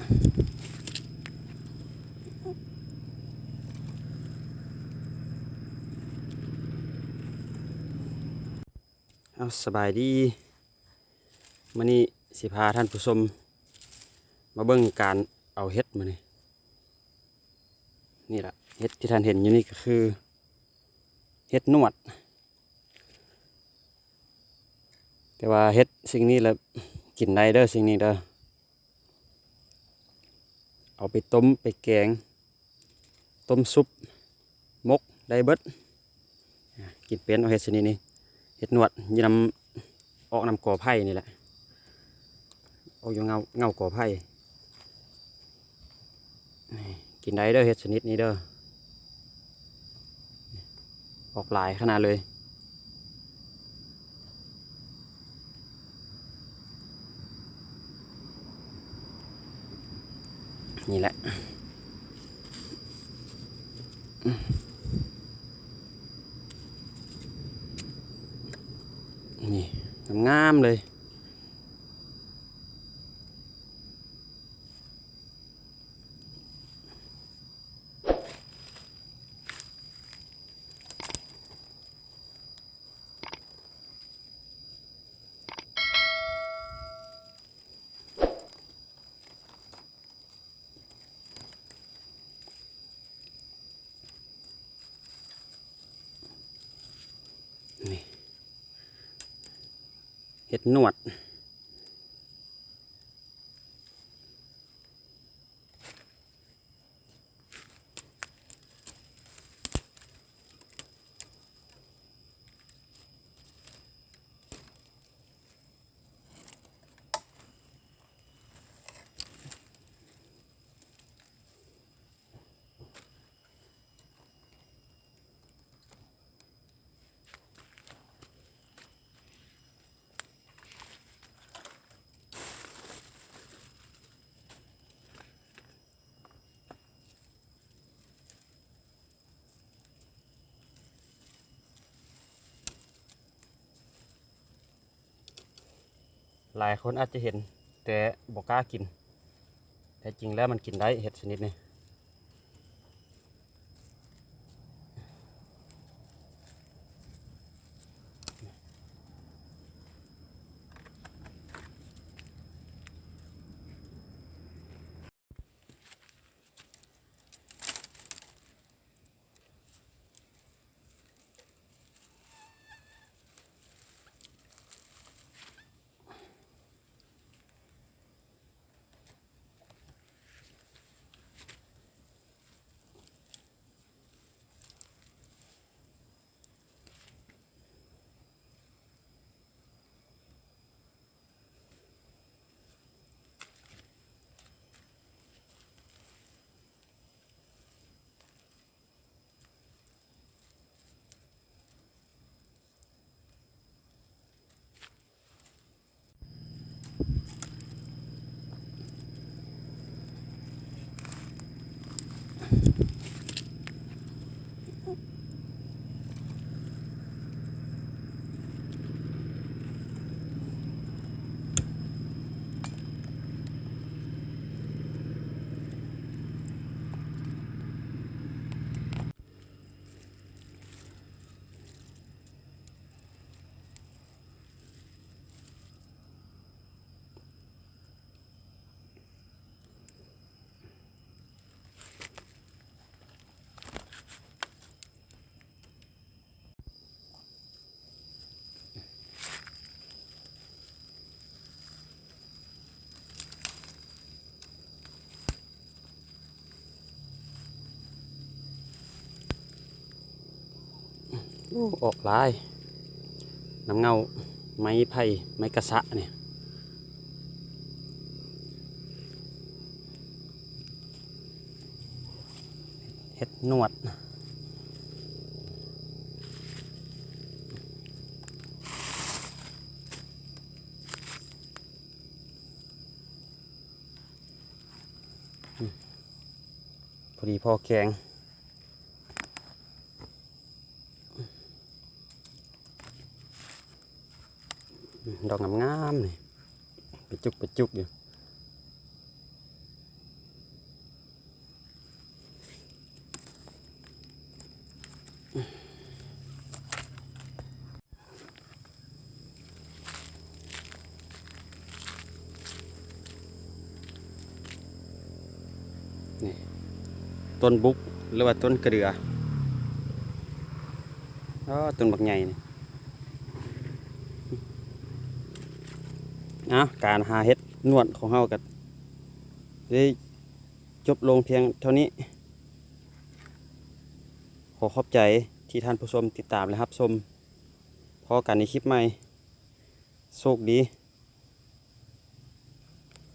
ເອົາ ສະບາຍດີ ມື້ນີ້ຊິພາທ່ານຜູ້ຊົມມາເບິ່ງການເອົາເຫັດມື້ນີ້. ນີ້ລະ ເຫັດທີ່ທ່ານເຫັນຢູ່ນີ້ກໍຄືເຫັດໜວດ. ແຕ່ວ່າເຫັດສິ່ງນີ້ລະກິນໄດ້ເດີ ສິ່ງນີ້ເດີ. ເອົາໄປຕົ້ມ ໄປແກງ ຕົ້ມຊຸບ ໝົກ ໄດ້ເບິດ. ກິນເປັນ ເອົາເຫັດຊະນິດນີ້ ເຫັດໜວດ ຢູ່ນຳ ອອກນຳກໍໄຜ່ນີ້ແຫຼະ ອອກຢູ່ເຫງົ້າ ເຫງົ້າກໍໄຜ່. ນີ້ ກິນໄດ້ເດີ ເຫັດຊະນິດນີ້ເດີ ອອກຫຼາຍຂະໜາດເລີຍ. ນີ້ແຫຼະ ນີ້ ງາມໆເລີຍ. ນີ້ ເຫັດໜວດ. ຫຼາຍຄົນອາດຈະເຫັນ ແຕ່ບໍ່ກ້າກິນ ແທ້ຈິງແລ້ວມັນກິນໄດ້ ເຫັດຊະນິດນີ້. ໂອ້ ອອກຫຼາຍ ນຳເຫງົ້າໄມ້ໄຜ່ ໄມ້ກະສະນີ້ ເຫັດໜວດ. ພໍດີພໍແກງ ດອກງາມໆ ນີ້ ເປັນຈຸກເປັນຈຸກຢູ່. ຕົ້ນບຸກ ຫຼືວ່າຕົ້ນກະເດືອ. ອໍ ຕົ້ນບັກໃຫຍ່ນີ້. ເອົາ ການຫາເຫັດໜວດຂອງເຮົາກໍໄດ້ຈົບລົງພຽງເທົ່ານີ້. ຂໍຂອບໃຈທີ່ທ່ານຜູ້ຊົມຕິດຕາມ ແລະ ຮັບຊົມ. ພໍ້ກັນໃນຄລິບໃໝ່. ໂຊກດີ.